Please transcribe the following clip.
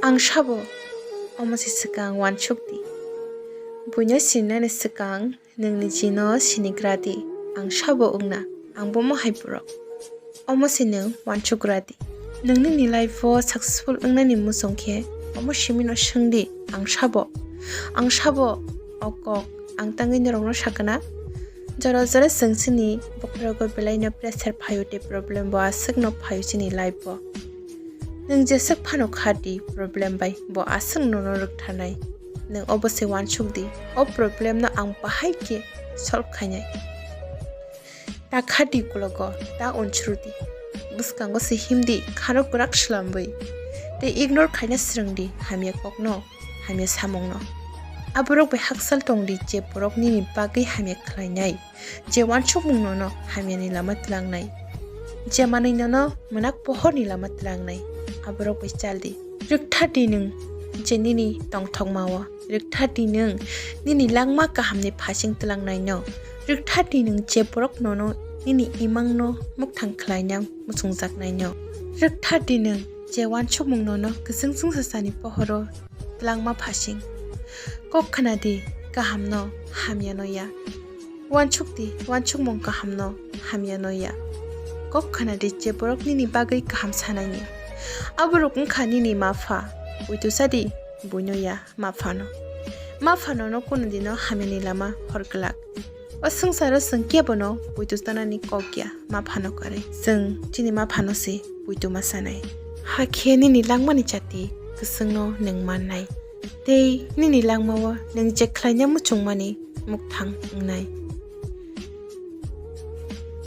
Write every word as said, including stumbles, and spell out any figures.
Ang sabo, omo se swkang uansuk di. Buino sinani swkang nwng nijino sinigra di. Ang sabo wngna, ang bomo hai borok. Omo se nwng uansugra di. Nwng nini life-o successful wngnani muchung khe omo simino swng di, ang sabo. Ang sabo o kok ang tangwi norokno sakana. Jora jora chwng chini bokhorogo belaino pressure phaio tei problem bo aswkno phaio chini life-o. Nwng jeswk phano kha di problem bai, bo aswk nono rwktharnai. Nwng obo se uansuk di, o problem no ang bahai khe solve khainai. Ta kha di kulogo, ta unsuru di. Bwskango se him di, khano kwrak swlambwi. Tei ignore khaina swrwng di hamya kokno, hamya samungno. Aborok bai hakchal tong di je borok nini bagwi hamya khlainai. Je uansukmung nono hamyani lama twlangnai, je manwi nono mwnak pohorni lama twlangnai, aborok bai chal di. Rwkthar di nwng je nini tongthokmao, rwkthar di nwng nini langma kahamni phasing twlangnaino, rwkthar di nwng je borok nono nini imangno mukthang khlaina muchungjaknaino, rwkthar di nwng je uansukmung nono kwchwng chwngsasani pohoro twlangma phasing. Kok khna di, kahamno hamyano ya. Uansuk di, uansukmung kahamno hamyano ya. Kok khna di, je borok nini bagwi kaham sanaini. Aborok wngkha nini ma pha. Puitu sa di, buino ya, ma phano. Ma phano no kunu dino hamyani lama hor glak. O swngcharo chwng kebono puitu sanani kok ya, ma phano kwrwi. Chwng chini ma phano se puitu ma sanai. Hakhe nini langmani chati kwchwngno nwng mannai. Tei nini langmao nwng je khlaina muchungmani mukthang wngnai.